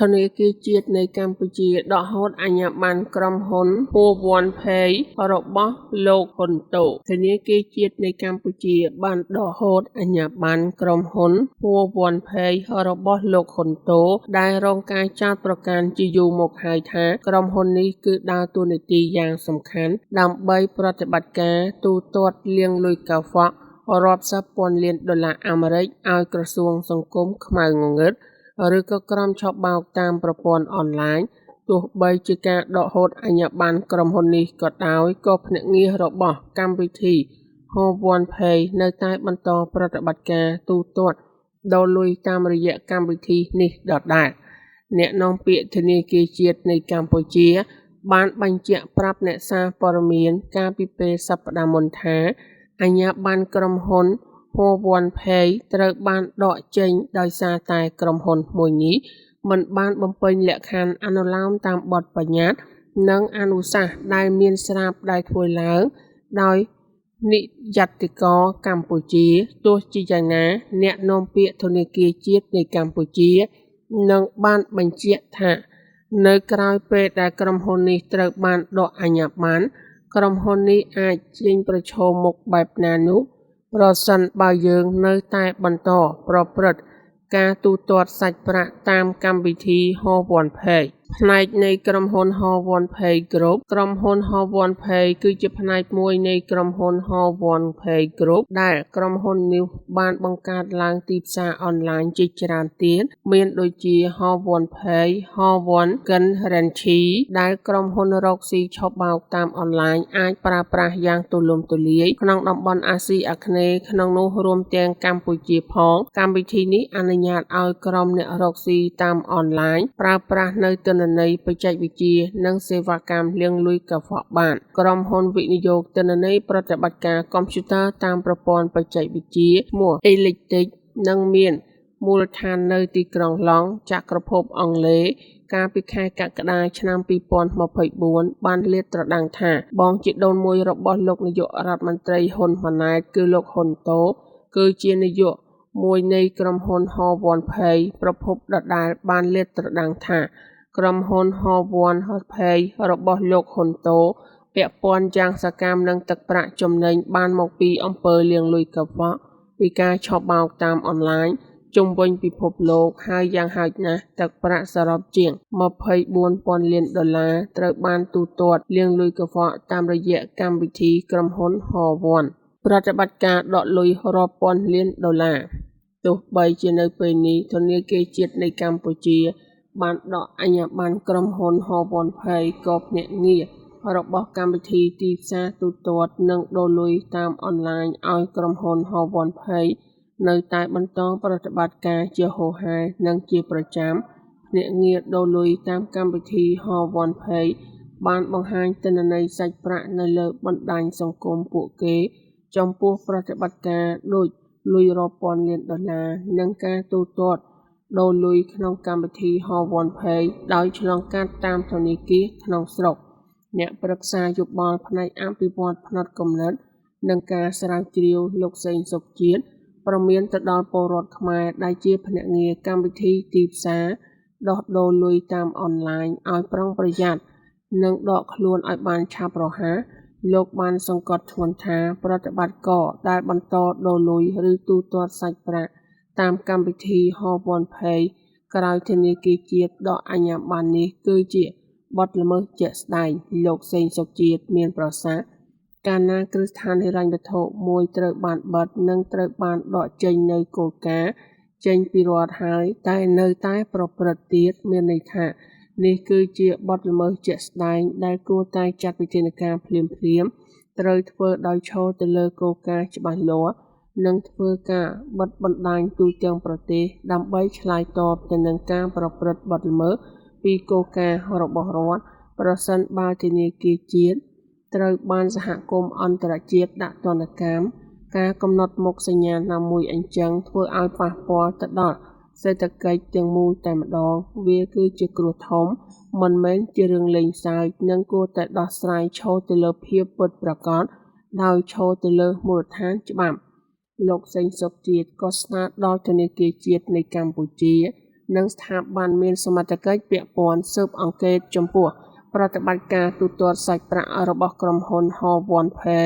ធនាគារជាតិនៃកម្ពុជាដកហូតអាជ្ញាប័ណ្ណក្រុមហ៊ុន ហួយវ័ន ផេ របស់លោក ហ៊ុន តូ ធនាគារជាតិនៃកម្ពុជាបានដកហូតអាជ្ញាប័ណ្ណក្រុមហ៊ុន ហួយវ័ន ផេ របស់លោក ហ៊ុន តូ ដែលរងការចោទប្រកាន់ជាយូរមកហើយថា ក្រុមហ៊ុននេះគឺដើរតួនាទីយ៉ាងសំខាន់ដើម្បីប្រតិបត្តិការទូទាត់លាងលុយកខ្វក់រាប់សិបពាន់លានដុល្លារអាមេរិកឱ្យក្រសួងសង្គមខ្មៅងងឹត ឬក៏ក្រុមឆបោកតាមប្រព័ន្ធអនឡាញ។ ទោះបីជាការដកហូតអាជ្ញាប័ណ្ណក្រុមហ៊ុននេះក៏ដោយ ក៏ភ្នាក់ងាររបស់កម្មវិធី ហួយវ័ន ផេ នៅតែបន្តប្រតិបត្តិការទូទាត់ដូរលុយតាមរយៈកម្មវិធីនេះដដែល។ អ្នកនាំពាក្យធនាគារជាតិនៃកម្ពុជាបានបញ្ជាក់ប្រាប់អ្នកសារព័ត៌មានកាលពីពេលសប្តាហ៍មុនថា អាជ្ញាប័ណ្ណក្រុមហ៊ុន ហួយវ័ន ផេ ត្រូវបានដកចេញដោយសារតែក្រុមហ៊ុនមួយនេះមិនបានបំពេញលក្ខខណ្ឌអនុលោមតាមបទប្បញ្ញត្តិ និងអនុសាសន៍ដែលមានស្រាប់ដែលធ្វើឡើងដោយនិយ័តករកម្ពុជា។ ទោះជាយ៉ាងណា អ្នកនាំពាក្យធនាគារជាតិនៃកម្ពុជា នឹងបានបញ្ជាក់ថា នៅក្រោយពេលដែលក្រុមហ៊ុននេះត្រូវបានដកអាជ្ញាប័ណ្ណ ក្រុមហ៊ុននេះអាចចេញប្រឈមមុខបែបណានោះ ប្រសិនបើយើងនៅតែបន្តប្រព្រឹត្តការទូទាត់សាច់ប្រាក់តាមកម្មវិធី ហួយវ័ន ផេ។ ផ្នែកនៃក្រុមហ៊ុន ហួយវ័ន ផេ Group ក្រុមហ៊ុន ហួយវ័ន ផេ គឺជាផ្នែកមួយនៃក្រុមហ៊ុន ហួយវ័ន ផេ Group ដែលក្រុមហ៊ុននេះបានបង្កើតឡើងទីផ្សារអនឡាញជាច្រើនទៀត មានដូចជា ហួយវ័ន ផេ ហួយវ័ន Guarantee ដែលក្រុមហ៊ុនរកស៊ីឆបោកតាមអនឡាញអាចប្រើប្រាស់យ៉ាងទូលំទូលាយក្នុងតំបន់អាស៊ីអាគ្នេយ៍ ក្នុងនោះរួមទាំងកម្ពុជាផង។ កម្មវិធីនេះអនុញ្ញាតឱ្យក្រុមអ្នករកស៊ីតាមអនឡាញប្រើប្រាស់នូវទិន្នន័យ បច្ចេកវិទ្យា និងសេវាកម្មលាងលុយកខ្វក់បាន។ ក្រុមហ៊ុនវិនិយោគទិន្នន័យប្រតិបត្តិការកុំព្យូទ័រតាមប្រព័ន្ធបច្ចេកវិទ្យាឈ្មោះ អេលីបទីក និងមានមូលដ្ឋាននៅទីក្រុងឡុងដ៍ ចក្រភពអង់គ្លេស កាលពីខែកក្កដា ឆ្នាំ2024 បានលាតត្រដាងថា បងជីដូនមួយរបស់លោកនាយករដ្ឋមន្ត្រី ហ៊ុន ម៉ាណែត គឺលោក ហ៊ុន តូ គឺជានាយកមួយនៃក្រុមហ៊ុន ហួយវ័ន ផេ ប្រភពដដែលបានលាតត្រដាងថា ក្រុមហ៊ុន ហួយវ័ន ផេ របស់លោក ហ៊ុន តូ ពាក់ព័ន្ធយ៉ាងសកម្មនឹងទឹកប្រាក់ចំណេញបានមកពីអំពើលាងលុយកខ្វក់ពីការឆបោកតាមអនឡាញជុំវិញពិភពលោក ហើយយ៉ាងហោចណាស់ទឹកប្រាក់សរុបជាង 24 ពាន់លានដុល្លារត្រូវបានទូទាត់លាងលុយកខ្វក់តាមរយៈកម្មវិធីក្រុមហ៊ុន ហួយវ័ន។ ប្រតិបត្តិការដកលុយរាប់ពាន់លានដុល្លារ ទោះបីជានៅពេលនេះធនាគារជាតិនៃកម្ពុជាបានដកអាជ្ញាប័ណ្ណក្រុមហ៊ុន ហួយវ័ន ផេ ក៏ភ្នាក់ងាររបស់កម្មវិធីទីផ្សារទូទាត់និងដូរលុយតាមអនឡាញឱ្យក្រុមហ៊ុន ហួយវ័ន ផេ នៅតែបន្តប្រតិបត្តិការជាហូរហែនិងជាប្រចាំ។ ភ្នាក់ងារដូរលុយតាមកម្មវិធី ហួយវ័ន ផេ បានបង្ហាញទិន្នន័យសាច់ប្រាក់នៅលើបណ្តាញសង្គមពួកគេចំពោះប្រតិបត្តិការដូចលុយរាប់ពាន់លានដុល្លារ និងការទូទាត់ដូរលុយក្នុងកម្មវិធី ហួយវ័ន ផេ ដោយឆ្លងកាត់តាមធនាគារក្នុងស្រុក។ អ្នកប្រឹក្សាយោបល់ផ្នែកអភិវឌ្ឍន៍ផ្នត់គំនិត និងការស្រាវជ្រាវ លោក សេង សុខជាតិ ព្រមានទៅដល់ពលរដ្ឋខ្មែរដែលជាភ្នាក់ងារកម្មវិធីទីផ្សារដោះដូរលុយតាមអនឡាញឱ្យប្រុងប្រយ័ត្ន និងដកខ្លួនឱ្យបានឆាប់រហ័ស។ លោកបានសង្កត់ធ្ងន់ថា ប្រតិបត្តិករដែលបន្តដូរលុយ ឬទូទាត់សាច់ប្រាក់តាមកម្មវិធី ហួយវ័ន ផេ ក្រោយធនាគារជាតិដកអាជ្ញាប័ណ្ណនេះគឺជាបទល្មើសជាក់ស្តែង។ លោក សេង សុខជាតិ មានប្រសាសន៍ កាលណាគ្រឹះស្ថានហិរញ្ញវត្ថុមួយត្រូវបានបិទ និងត្រូវបានដកចេញនូវគោលការណ៍ចេញពីរដ្ឋហើយ តែនៅតែប្រព្រឹត្តទៀត មានន័យថា នេះគឺជាបទល្មើសជាក់ស្តែងដែលគួរតែចាត់វិធានការភ្លាមៗ ត្រូវធ្វើដោយឈរទៅលើគោលការណ៍ច្បាស់លាស់ និងធ្វើការបិទបណ្តាញទូទាំងប្រទេស ដើម្បីឆ្លើយតបទៅនឹងការប្រព្រឹត្តបទល្មើសពីគោលការណ៍របស់រដ្ឋ ប្រសិនបើធនាគារជាតិត្រូវបានសហគមន៍អន្តរជាតិដាក់ទណ្ឌកម្ម ការកំណត់មុខសញ្ញាណាមួយអញ្ចឹងធ្វើឱ្យប៉ះពាល់ទៅដល់សេដ្ឋកិច្ចទាំងមូលតែម្តង វាគឺជាគ្រោះធំ មិនមែនជារឿងលេងសើច និងគួរតែដោះស្រាយឈរទៅលើភាពពិតប្រាកដ ដោយឈរទៅលើមូលដ្ឋានច្បាប់។ លោក សេង សុខជាតិ ក៏ស្នើដល់ធនាគារជាតិនៃកម្ពុជា និងស្ថាប័នមានសមត្ថកិច្ចពាក់ព័ន្ធស៊ើបអង្កេតចំពោះប្រតិបត្តិការទូទាត់សាច់ប្រាក់របស់ក្រុមហ៊ុន ហួយវ័ន ផេ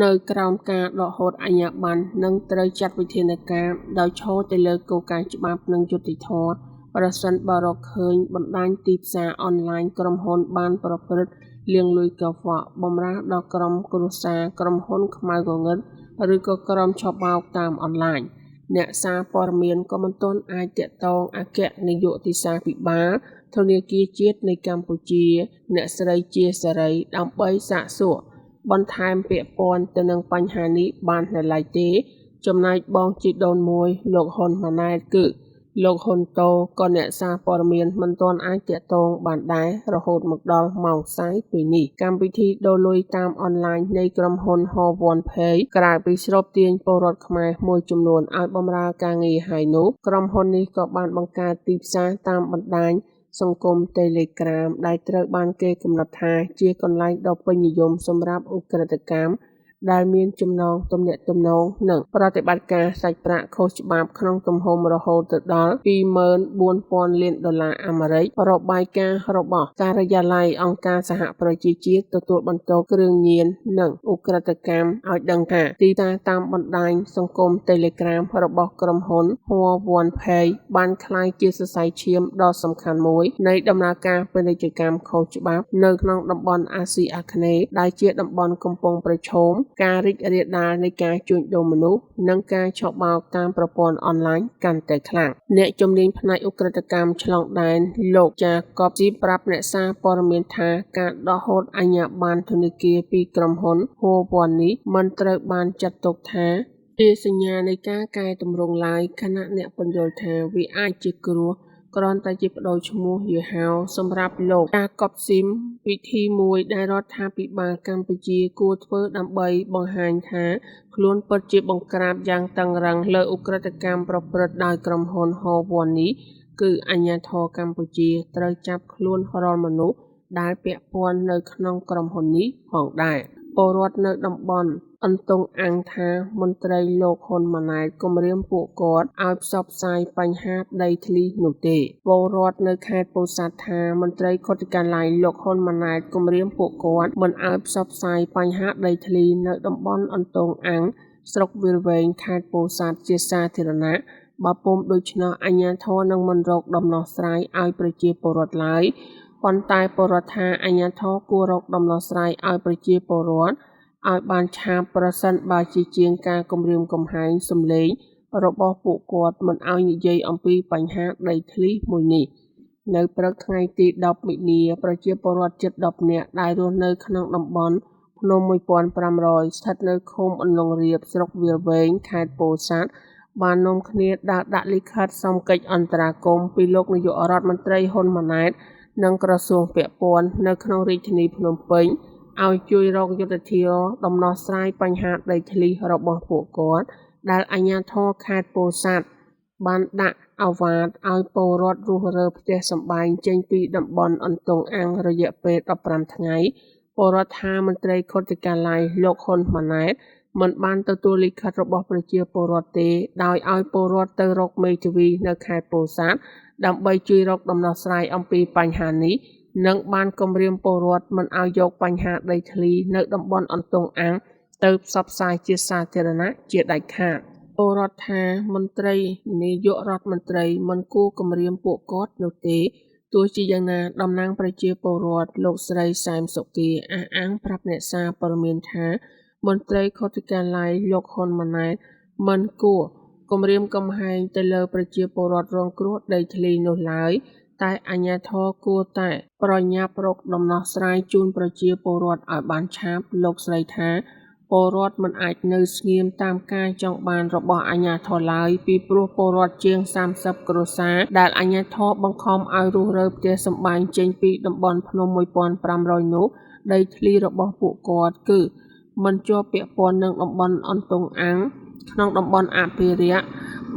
នៅក្រោមការដកហូតអាជ្ញាប័ណ្ណ និងត្រូវចាត់វិធានការដោយឈរលើគោលការណ៍ច្បាប់ និងយុត្តិធម៌ ប្រសិនបើរកឃើញបណ្ដាញទីផ្សារអនឡាញក្រុមហ៊ុនបានប្រព្រឹត្តលាងលុយកខ្វក់ បម្រើដល់ក្រុមគ្រួសារក្រុមហ៊ុនខ្មៅងងឹត ឬក៏ក្រុមឆបោកតាមអនឡាញ។ អ្នកសារព័ត៌មានក៏មិនទាន់អាចទាក់ទងអគ្គនាយកទេសាភិបាលធនាគារជាតិនៃកម្ពុជា អ្នកស្រី ជា សិរី ដើម្បីសាកសួរបន្ថែមពាក់ព័ន្ធទៅនឹងបញ្ហានេះបាននៅឡើយទេ។ ចំណែកបងជីដូនមួយលោក ហ៊ុន ម៉ាណែត គឺលោក ហ៊ុន តូ ក៏អ្នកសារព័ត៌មានមិនទាន់អាចទាក់ទងបានដែររហូតមកដល់ម៉ោងផ្សាយពេលនេះ។ កម្មវិធីដូរលុយតាមអនឡាញនៃក្រុមហ៊ុន ហួយវ័ន ផេ ក្រៅពីស្រូបទាញពលរដ្ឋខ្មែរមួយចំនួនឱ្យបម្រើការងារហើយនោះ ក្រុមហ៊ុននេះក៏បានបង្កើតទីផ្សារតាមបណ្ដាញសង្គមតេឡេក្រាម ដែលត្រូវបានគេកំណត់ថាជាកន្លែងដ៏ពេញនិយមសម្រាប់ឧក្រិដ្ឋកម្មដែលមានចំណងទំនាក់ទំនងនឹងប្រតិបត្តិការសាច់ប្រាក់ខុសច្បាប់ក្នុងទំហំរហូតដល់ ២ម៉ឺន ៤ពាន់លានដុល្លារអាមេរិក។ របាយការណ៍របស់ការិយាល័យអង្គការសហប្រជាជាតិទទួលបន្ទុកគ្រឿងញៀន និងឧក្រិដ្ឋកម្មឱ្យដឹងថា ទីផ្សារតាមបណ្ដាញសង្គមតេឡេក្រាមរបស់ក្រុមហ៊ុន ហួយវ័ន ផេ បានក្លាយជាសរសៃឈាមដ៏សំខាន់មួយនៃដំណើរការពាណិជ្ជកម្មខុសច្បាប់នៅក្នុងតំបន់អាស៊ីអាគ្នេយ៍ ដែលជាតំបន់កំពុងប្រឈមការរីករាលដាលនៃការជួញដូរមនុស្ស និងការឆបោកតាមប្រព័ន្ធអនឡាញកាន់តែខ្លាំង។ អ្នកជំនាញផ្នែកឧក្រិដ្ឋកម្មឆ្លងដែន លោក ចាកប ស៊ីម ប្រាប់អ្នកសារព័ត៌មានថា ការដកហូតអាជ្ញាប័ណ្ណធនាគារពីក្រុមហ៊ុន ហួយវ័ន នេះ មិនត្រូវបានចាត់ទុកថាជាសញ្ញានៃការកែទម្រង់ឡើយ ខណៈអ្នកពន្យល់ថា វាអាចជាគ្រោះគ្រាន់តែប្ដូរឈ្មោះយីហោ។ សម្រាប់លោក ចាកុប ស៊ីម វិធីមួយដែលរដ្ឋាភិបាលកម្ពុជាគួរធ្វើដើម្បីបង្ហាញថា ខ្លួនពិតជាបង្ក្រាបយ៉ាងតឹងរ៉ឹងលើឧក្រិដ្ឋកម្មប្រព្រឹត្តដោយក្រុមហ៊ុន ហួយវ័ន នេះ គឺអាជ្ញាធរកម្ពុជាត្រូវចាប់ខ្លួនរាល់មនុស្សដែលពាក់ព័ន្ធនៅក្នុងក្រុមហ៊ុននេះផងដែរ។ ពលរដ្ឋនៅតំបន់អន្ទង់អាំងថា មន្ត្រីលោក ហ៊ុន ម៉ាណែត គំរាមពួកគាត់មិនឱ្យផ្សព្វផ្សាយបញ្ហាដីធ្លីនោះទេ។ ពលរដ្ឋនៅខេត្តពោធិ៍សាត់ថា មន្ត្រីខុទ្ទកាល័យលោក ហ៊ុន ម៉ាណែត គំរាមពួកគាត់មិនឱ្យផ្សព្វផ្សាយបញ្ហាដីធ្លីនៅតំបន់អន្ទង់អាំង ស្រុកវាលវែង ខេត្តពោធិ៍សាត់ ជាសាធារណៈ បើពុំដូច្នោះអាជ្ញាធរនឹងមិនរកដំណោះស្រាយឱ្យប្រជាពលរដ្ឋឡើយ។ ប៉ុន្តែពលរដ្ឋថា អាជ្ញាធរគួររកដំណោះស្រាយឱ្យប្រជាពលរដ្ឋឱ្យបានឆាប់ ប្រសើរជាជាងការគំរាមកំហែងសំឡេងរបស់ពួកគាត់មិនឱ្យនិយាយអំពីបញ្ហាដីធ្លីមួយនេះ។ នៅព្រឹកថ្ងៃទី១០ ខែមីនា ប្រជាពលរដ្ឋជិត ១០នាក់ ដែលរស់នៅក្នុងតំបន់ភ្នំ១៥០០ ស្ថិតនៅឃុំអន្លង់រាប ស្រុកវាលវែង ខេត្តពោធិ៍សាត់ បាននាំគ្នាដើរដាក់លិខិតសុំកិច្ចអន្តរាគមន៍ពីលោកនាយករដ្ឋមន្ត្រី ហ៊ុន ម៉ាណែត និងក្រសួងពាក់ព័ន្ធនៅក្នុងរាជធានីភ្នំពេញ ឱ្យជួយរកយុត្តិធម៌ដំណោះស្រាយបញ្ហាដីធ្លីរបស់ពួកគាត់ ដែលអាជ្ញាធរខេត្តពោធិ៍សាត់បានដាក់ឱវាទឱ្យពលរដ្ឋរុះរើផ្ទះសម្បែងចេញពីតំបន់អន្ទង់អាំងរយៈពេល ១៥ថ្ងៃ។ ពលរដ្ឋថា មន្ត្រីខុទ្ទកាល័យលោក ហ៊ុន ម៉ាណែត មិនបានទទួលលិខិតរបស់ប្រជាពលរដ្ឋទេ ដោយឱ្យពលរដ្ឋទៅរកមេធាវីនៅខេត្តពោធិ៍សាត់ ដើម្បីជួយរកដំណោះស្រាយអំពីបញ្ហានេះ និងបានគំរាមពលរដ្ឋមិនឱ្យយកបញ្ហាដីធ្លីនៅតំបន់អន្ទង់អាំងទៅផ្សព្វផ្សាយជាសាធារណៈជាដាច់ខាត។ ពលរដ្ឋថា មន្ត្រីនាយករដ្ឋមន្ត្រីមិនគួរគំរាមពួកគាត់នោះទេ។ ទោះជាយ៉ាងណា តំណាងប្រជាពលរដ្ឋ លោកស្រី សែម សុគា អះអាងប្រាប់អ្នកសារព័ត៌មានថា មន្ត្រីខុទ្ទកាល័យលោក ហ៊ុន ម៉ាណែត មិនគួរគំរាមកំហែងទៅលើប្រជាពលរដ្ឋរងគ្រោះដីធ្លីនោះឡើយ តែអាជ្ញាធរគួរតែប្រញាប់រកដំណោះស្រាយជូនប្រជាពលរដ្ឋឱ្យបានឆាប់។ លោកស្រីថា ពលរដ្ឋមិនអាចនៅស្ងៀមតាមការចង់បានរបស់អាជ្ញាធរឡើយ ពីព្រោះពលរដ្ឋជាង ៣០គ្រួសារ ដែលអាជ្ញាធរបង្ខំឱ្យរុះរើផ្ទះសម្បែងចេញពីតំបន់ភ្នំ១៥០០នោះ ដីធ្លីរបស់ពួកគាត់ គឺមិនជាប់ពាក់ព័ន្ធនឹងតំបន់អន្ទង់អាំងក្នុងតំបន់អភិរក្ស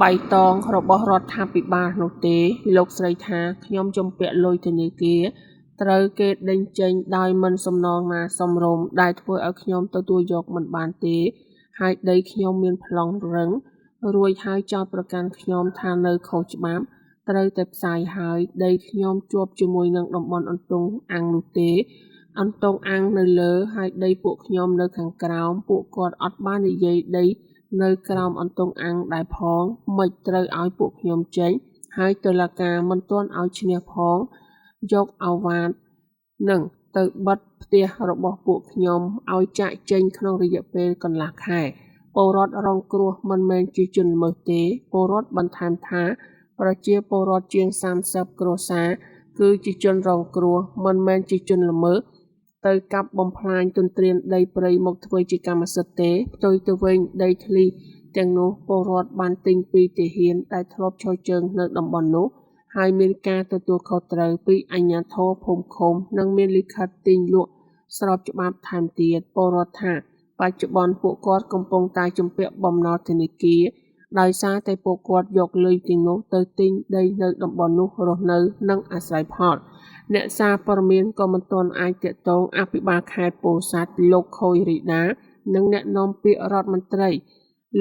បៃតងរបស់រដ្ឋាភិបាលនោះទេ។ លោកស្រីថា ខ្ញុំជំពាក់លុយធនាគារ ត្រូវគេដេញចេញដោយមិនមានសំណងណាសមរម្យ ដែលធ្វើឲ្យខ្ញុំទទួលយកមិនបានទេ ហើយដីខ្ញុំមានប្លង់រឹង រួចហើយចោទប្រកាន់ខ្ញុំថានៅខុសច្បាប់ ត្រូវតែផ្សាយហើយ ដីខ្ញុំជាប់ជាមួយនឹងតំបន់អន្ទង់អាំងនោះទេ អន្ទង់អាំងនៅលើ ហើយដីពួកខ្ញុំនៅខាងក្រោម ពួកគាត់អត់បាននិយាយដីនៅក្រោមអន្ទង់អាំងដែរផង ម៉េចត្រូវឲ្យពួកខ្ញុំចេញ ហើយតុលាការមិនទាន់ឲ្យឈ្នះផង យកឱវាទហ្នឹងទៅបិទផ្ទះរបស់ពួកខ្ញុំឲ្យចាកចេញក្នុងរយៈពេលកន្លះខែ ពលរដ្ឋរងគ្រោះមិនមែនជាជនល្មើសទេ ពលរដ្ឋបន្ថែមថា ប្រជាពលរដ្ឋជាង ៣០ គ្រួសារគឺជាជនរងគ្រោះ មិនមែនជាជនល្មើសទៅកាប់បំផ្លាញទន្ទ្រានដីព្រៃមកធ្វើជាកម្មសិទ្ធិទេ ផ្ទុយទៅវិញដីធ្លីទាំងនោះពលរដ្ឋបានទិញពីទាហានដែលធ្លាប់ឈរជើងនៅតំបន់នោះ ហើយមានការទទួលខុសត្រូវពីអាជ្ញាធរភូមិឃុំ និងមានលិខិតទិញលក់ស្របច្បាប់ថែមទៀត ពលរដ្ឋថា បច្ចុប្បន្នពួកគាត់កំពុងតែជំពាក់បំណុលធនាគារ ដោយសារតែពួកគាត់យកលុយទាំងនោះទៅទិញដីនៅតំបន់នោះរស់នៅនិងអាស្រ័យផល។ អ្នកសារព័ត៌មានក៏មិនទាន់អាចទាក់ទងអភិបាលខេត្តពោធិ៍សាត់ លោក ខូយ រីដា និងអ្នកនាំពាក្យរដ្ឋមន្ត្រី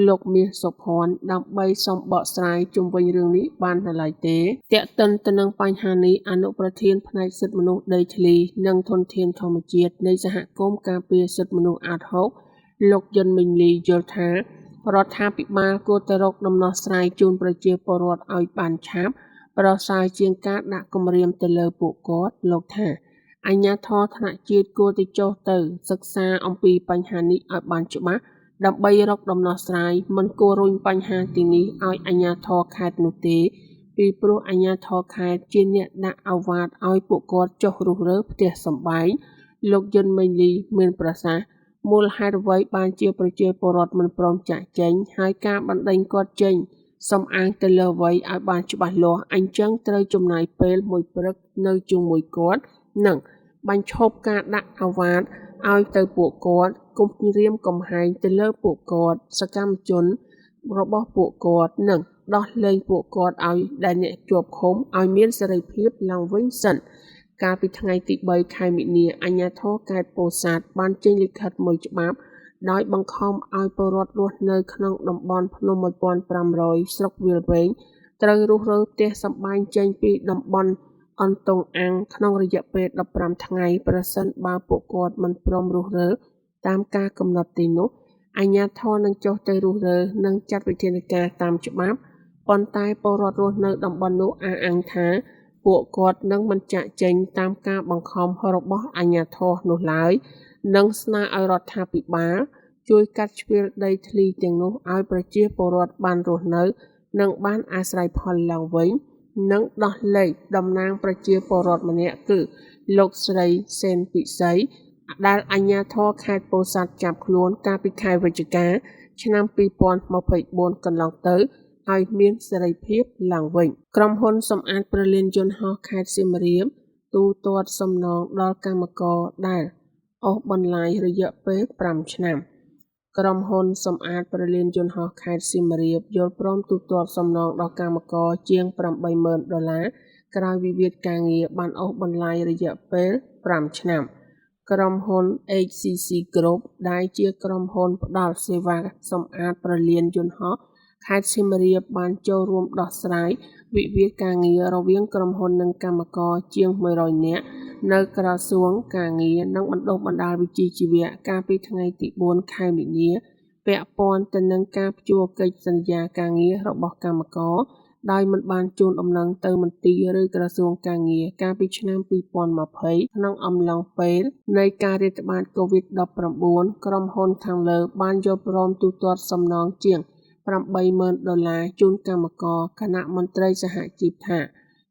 លោក មាស សុភ័ណ្ឌ ដើម្បីសុំបកស្រាយជុំវិញរឿងនេះបាននៅឡើយទេ។ ទាក់ទិនទៅនឹងបញ្ហានេះ អនុប្រធានផ្នែកសិទ្ធិមនុស្សដីធ្លី និងធនធានធម្មជាតិនៃសមាគមការពារសិទ្ធិមនុស្សអាដហុក លោក យិន ម៉េងលី យល់ថា រដ្ឋាភិបាលគួរតែរកដំណោះស្រាយជូនប្រជាពលរដ្ឋឲ្យបានឆាប់ ប្រសើរជាងការដាក់គំនាបទៅលើពួកគាត់។ លោកថា អាជ្ញាធរថ្នាក់ជាតិគួរតែចុះទៅសិក្សាអំពីបញ្ហានេះឲ្យបានច្បាស់ ដើម្បីរកដំណោះស្រាយ មិនគួររុញបញ្ហាទាំងនេះឲ្យអាជ្ញាធរខេត្តនោះទេ ពីព្រោះអាជ្ញាធរខេត្តជាអ្នកដាក់ឱវាទឲ្យពួកគាត់ចុះរុះរើផ្ទះសម្បែង។ លោក យិន ម៉េងលី មានប្រសាសន៍ មូលហេតុអ្វីបានជាប្រជាពលរដ្ឋមិនព្រមចាកចេញ ហើយការបណ្តេញគាត់ចេញសំអាងទៅលើអ្វីឲ្យបានច្បាស់លាស់ អញ្ចឹងត្រូវចំណាយពេលមួយព្រឹកនៅជាមួយគាត់ និងបញ្ឈប់ការដាក់ឱវាទឲ្យទៅពួកគាត់ គំរាមកំហែងទៅលើពួកគាត់ សកម្មជនរបស់ពួកគាត់ និងដោះលែងពួកគាត់ឲ្យដែលអ្នកជាប់ឃុំឲ្យមានសេរីភាពឡើងវិញសិន។ កាលពីថ្ងៃទី ៣ ខែមីនា អាជ្ញាធរខេត្តពោធិ៍សាត់បានចេញលិខិតមួយច្បាប់ ដោយបង្ខំឲ្យពលរដ្ឋរស់នៅក្នុងតំបន់ភ្នំ ១៥០០ ស្រុកវាលវែង ត្រូវរុះរើផ្ទះសម្បែងចេញពីតំបន់អន្ទង់អាំងក្នុងរយៈពេល ១៥ ថ្ងៃ ប្រសិនបើពួកគាត់មិនព្រមរុះរើតាមការកំណត់ទេនោះ អាជ្ញាធរនឹងចុះទៅរុះរើ និងចាត់វិធានការតាមច្បាប់ ប៉ុន្តែពលរដ្ឋរស់នៅតំបន់នោះអះអាងថា ពួកគាត់នឹងមិនចាកចេញតាមការបង្ខំរបស់អាជ្ញាធរនោះឡើយ និងស្នើឲ្យរដ្ឋាភិបាលជួយកាត់ឆ្វៀលដីធ្លីទាំងនោះឲ្យប្រជាពលរដ្ឋបានរស់នៅ និងបានអាស្រ័យផលឡើងវិញ និងដោះលែងតំណាងប្រជាពលរដ្ឋម្នាក់គឺលោកស្រី សេន ពិសី ដែលអាជ្ញាធរខេត្តពោធិ៍សាត់ចាប់ខ្លួនកាលពីខែវិច្ឆិកា ឆ្នាំ២០២៤ កន្លងទៅ ឲ្យមានសេរីភាពឡើងវិញ។ ក្រុមហ៊ុនសម្អាតព្រលានយន្តហោះខេត្តសៀមរាប ទូទាត់សំណងដល់កម្មករដែលអូសបន្លាយរយៈពេល ៥ ឆ្នាំ។ ក្រុមហ៊ុនសម្អាតព្រលានយន្តហោះខេត្តសៀមរាប យល់ព្រមទូទាត់សំណងដល់កម្មករជាង ៨ម៉ឺនដុល្លារ ក្រោយវិវាទការងារបានអូសបន្លាយរយៈពេល ៥ ឆ្នាំ។ ក្រុមហ៊ុន អេច្ឆ.ស៊ី.ស៊ី គ្រុប ដែលជាក្រុមហ៊ុនផ្ដល់សេវាសម្អាតព្រលានយន្តហោះខេត្តសៀមរាប បានចូលរួមដោះស្រាយវិវាទការងាររវាងក្រុមហ៊ុន និងកម្មករជាង ១០០នាក់ នៅក្រសួងការងារ និងបណ្ដុះបណ្ដាលវិជ្ជាជីវៈ កាលពីថ្ងៃទី៤ ខែមីនា ពាក់ព័ន្ធទៅនឹងការព្យួរកិច្ចសន្យាការងាររបស់កម្មករ ដោយមិនបានជូនដំណឹងទៅមន្ទីរ ឬក្រសួងការងារ។ កាលពីឆ្នាំ២០២០ ក្នុងអំឡុងពេលនៃការរាតត្បាតជំងឺកូវីដ-១៩ ក្រុមហ៊ុនខាងលើបានយល់ព្រមទូទាត់សំណងជាង ៨ម៉ឺនដុល្លារជូនកម្មករ ខណៈមន្ត្រីសហជីពថា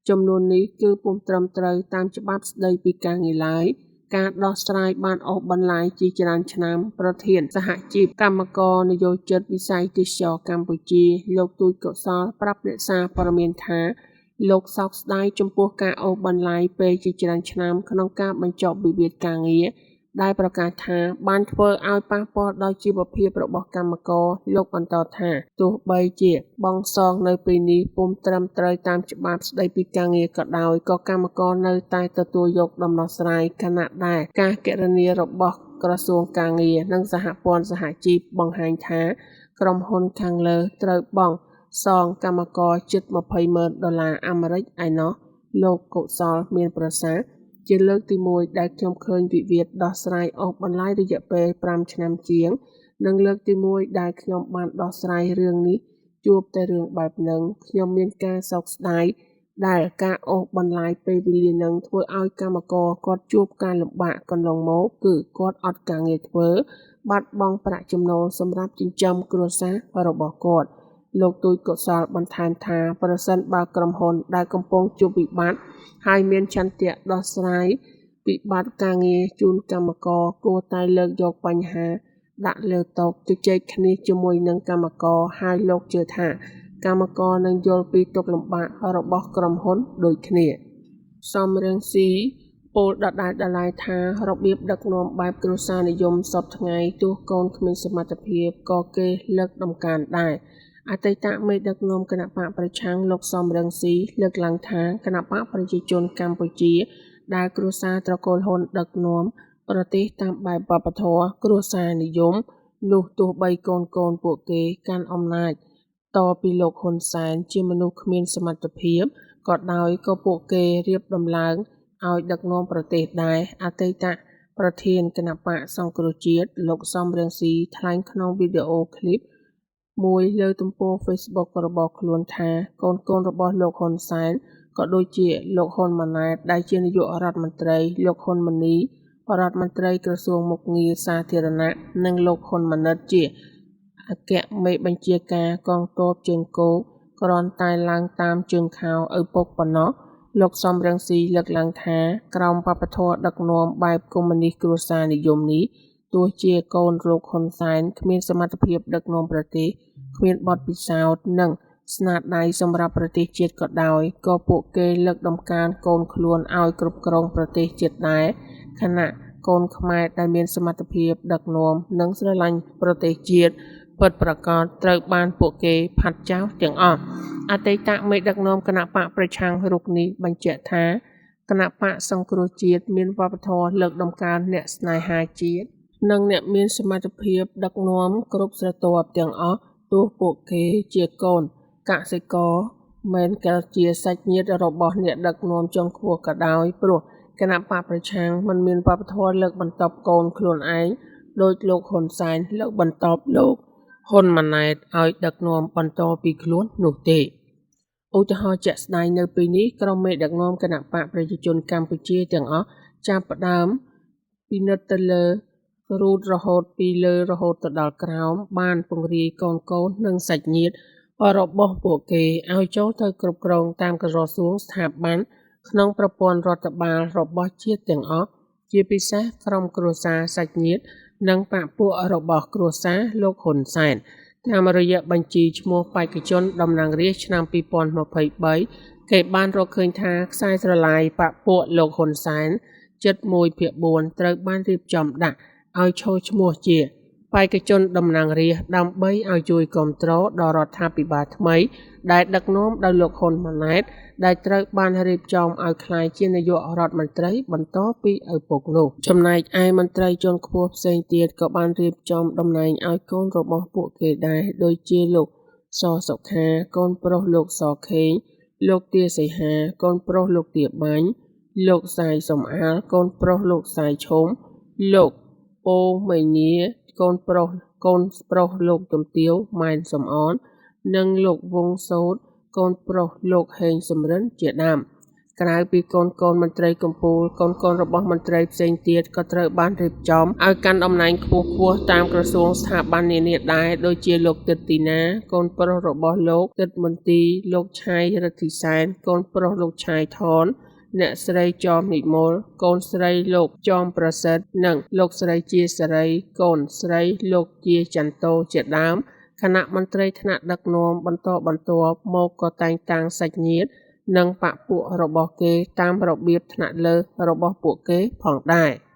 ចំនួននេះគឺពុំត្រឹមត្រូវតាមច្បាប់ស្ដីពីការងារឡើយ។ ការដោះស្រាយបានអូសបន្លាយជាច្រើនឆ្នាំ ប្រធានសហជីពកម្មករនិយោជិតវិស័យទេសចរណ៍កម្ពុជា លោក ទូច កុសល ប្រាប់អ្នកសារព័ត៌មានថា លោកសោកស្ដាយចំពោះការអូសបន្លាយពេលជាច្រើនឆ្នាំក្នុងការបញ្ចប់វិវាទការងារ ដែលប្រកាសថា បានធ្វើឲ្យប៉ះពាល់ដល់ជីវភាពរបស់កម្មករ។ លោកបន្តថា ទោះបីជាការបង់សងនៅពេលនេះពុំត្រឹមត្រូវតាមច្បាប់ស្ដីពីការងារក៏ដោយ ក៏កម្មករនៅតែទទួលយកដំណោះស្រាយ ខណៈដែលការគណនារបស់ក្រសួងការងារ និងសហព័ន្ធសហជីពបង្ហាញថា ក្រុមហ៊ុនខាងលើត្រូវបង់ សងកម្មករជិត ២០ម៉ឺនដុល្លារអាមេរិកឯណោះ លោក កុសល មានប្រសាសន៍៖ «ជាលើកទីមួយដែលខ្ញុំឃើញវិវាទដោះស្រាយអូសបន្លាយពេល ៥ឆ្នាំជាង និងលើកទីមួយដែលខ្ញុំបានដោះស្រាយរឿងនេះជួបតែរឿងបែបហ្នឹង ខ្ញុំមានការសោកស្ដាយដែលការអូសបន្លាយពេលវេលាហ្នឹងធ្វើឲ្យកម្មករគាត់ជួបការលំបាកកន្លងមកគឺគាត់អត់ការងារធ្វើ បាត់បង់ប្រាក់ចំណូលសម្រាប់ចិញ្ចឹមគ្រួសាររបស់គាត់»។ លោក ទូច កុសល បន្ថែមថា ប្រសិនបើក្រុមហ៊ុនដែលកំពុងជួបវិបត្តិ ហើយមានឆន្ទៈដោះស្រាយវិបត្តិការងារជូនកម្មករ គួរតែលើកយកបញ្ហាដាក់លើតុជជែកគ្នាជាមួយនឹងកម្មករ ហើយលោកជឿថា កម្មករនឹងយល់ពីទុក្ខលំបាករបស់ក្រុមហ៊ុនដូចគ្នា។ សម រង្ស៊ី ពោលដដែលៗថា របៀបដឹកនាំបែបគ្រួសារនិយមសព្វថ្ងៃទោះកូនគ្មានសមត្ថភាពក៏គេលើកតម្កើងដែរ អតីតមេដឹកនាំគណបក្សប្រឆាំងលោក សម រង្ស៊ី លើកឡើងថា គណបក្សប្រជាជនកម្ពុជាដែលគ្រួសារត្រកូលហ៊ុនដឹកនាំប្រទេសតាមបែបវប្បធម៌គ្រួសារនិយមនោះទោះបីកូនៗពួកគេកាន់អំណាចតពីលោក ហ៊ុន សែន ជាមនុស្សគ្មានសមត្ថភាពក៏ដោយក៏ពួកគេរៀបដំឡើងឱ្យដឹកនាំប្រទេសដែរ។ អតីតប្រធានគណបក្សសង្គ្រោះជាតិ លោក សម រង្ស៊ី ថ្លែងក្នុងវីដេអូឃ្លីបមួយលើទំព័រហ្វេសប៊ុករបស់ខ្លួនថា កូនៗរបស់លោក ហ៊ុន សែន ក៏ដូចជាលោក ហ៊ុន ម៉ាណែត ដែលជានាយករដ្ឋមន្ត្រី លោក ហ៊ុន ម៉ានី រដ្ឋមន្ត្រីក្រសួងមុខងារសាធារណៈ និងលោក ហ៊ុន ម៉ានិត ជាអគ្គមេបញ្ជាការកងទ័ពជើងគោក គ្រាន់តែឡើងតាមជើងខោឪពុកប៉ុណ្ណោះ។ លោក សម រង្ស៊ី លើកឡើងថា ក្រោមវប្បធម៌ដឹកនាំបែបកុម្មុយនិស្តគ្រួសារនិយមនេះ ទោះជាកូនលោក ហ៊ុន សែន គ្មានសមត្ថភាពដឹកនាំប្រទេស គ្មានបទពិសោធន៍ និងស្នាដៃសម្រាប់ប្រទេសជាតិក៏ដោយ ក៏ពួកគេលើកតម្កើងកូនខ្លួនឱ្យគ្រប់គ្រងប្រទេសជាតិដែរ ខណៈកូនខ្មែរដែលមានសមត្ថភាពដឹកនាំ និងស្រឡាញ់ប្រទេសជាតិពិតប្រាកដត្រូវបានពួកគេផាត់ចោលទាំងអស់។ អតីតមេដឹកនាំគណបក្សប្រឆាំងរូបនេះបញ្ជាក់ថា គណបក្សសង្គ្រោះជាតិមានវប្បធម៌លើកតម្កើងអ្នកស្នេហាជាតិ និងអ្នកមានសមត្ថភាពដឹកនាំគ្រប់ស្រទាប់ទាំងអស់ ទោះពួកគេជាកូនកសិករ មែនក៏ជាសាច់ញាតិរបស់អ្នកដឹកនាំជាន់ខ្ពស់ក៏ដោយ ព្រោះគណបក្សប្រឆាំងមិនមានវប្បធម៌លើកបន្តុបកូនខ្លួនឯងដូចលោក ហ៊ុន សែន លើកបន្តុបលោក ហ៊ុន ម៉ាណែត ឱ្យដឹកនាំបន្តពីខ្លួននោះទេ។ ឧទាហរណ៍ជាក់ស្ដែងនៅពេលនេះ ក្រុមមេដឹកនាំគណបក្សប្រជាជនកម្ពុជាទាំងអស់ ចាប់ផ្ដើមពិនិត្យទៅលើរូតរហូតពីលើរហូតទៅដល់ក្រោម បានពង្រាយកូនៗនិងសាច់ញាតិរបស់ពួកគេឱ្យចូលទៅគ្រប់គ្រងតាមក្រសួងស្ថាប័នក្នុងប្រព័ន្ធរដ្ឋបាលរបស់ជាតិទាំងអស់ ជាពិសេសក្រុមគ្រួសារសាច់ញាតិនិងបក្ខពួករបស់គ្រួសារលោក ហ៊ុន សែន។ តាមរយៈបញ្ជីឈ្មោះបេក្ខជនតំណាងរាស្ត្រឆ្នាំ ២០២៣ គេបានរកឃើញថា សែស្រឡាយបក្ខពួកលោក ហ៊ុន សែន ជិត ១ភាគ៤ ត្រូវបានរៀបចំដាក់ឱ្យឈរឈ្មោះជាបេក្ខជនតំណាងរាស្ត្រ ដើម្បីឱ្យជួយគាំទ្រដល់រដ្ឋាភិបាលថ្មីដែលដឹកនាំដោយលោក ហ៊ុន ម៉ាណែត ដែលត្រូវបានរៀបចំឱ្យក្លាយជានាយករដ្ឋមន្ត្រីបន្តពីឪពុកនោះ។ ចំណែកឯមន្ត្រីជាន់ខ្ពស់ផ្សេងទៀតក៏បានរៀបចំតំណែងឱ្យកូនរបស់ពួកគេដែរ ដូចជាលោក ស សុខា កូនប្រុសលោក ស ខេង លោក ទៀ សីហា កូនប្រុសលោក ទៀ បាញ់ លោក សាយ សំអាល់ កូនប្រុសលោក សាយ ឈុំ លោក ប៉ូ មីនា កូនប្រុសលោកជំទាវ ម៉ែន សំអន និងលោក វង សូត កូនប្រុសលោក ហេង សំរិន ជាដើម។ ក្រៅពីកូនៗមន្ត្រីកំពូល កូនៗរបស់មន្ត្រីផ្សេងទៀតក៏ត្រូវបានរៀបចំឱ្យកាន់តំណែងខ្ពស់ៗតាមក្រសួងស្ថាប័ននានាដែរ ដូចជាលោក ឌិត ទីណា កូនប្រុសរបស់លោក ឌិត មន្ទី លោក ឆាយ រិទ្ធិសែន កូនប្រុសលោក ឆាយ ថន អ្នកស្រី ចម និម្មល កូនស្រីលោក ចម ប្រសិទ្ធិ និងលោកស្រី ជា សិរី កូនស្រីលោក ជា ចាន់តូ ជាដើម ខណៈមន្ត្រីថ្នាក់ដឹកនាំបន្តបន្ទាប់មកក៏តែងតាំងសាច់ញាតិ និងបក្ខពួករបស់គេតាមរបៀបថ្នាក់លើរបស់ពួកគេផងដែរ។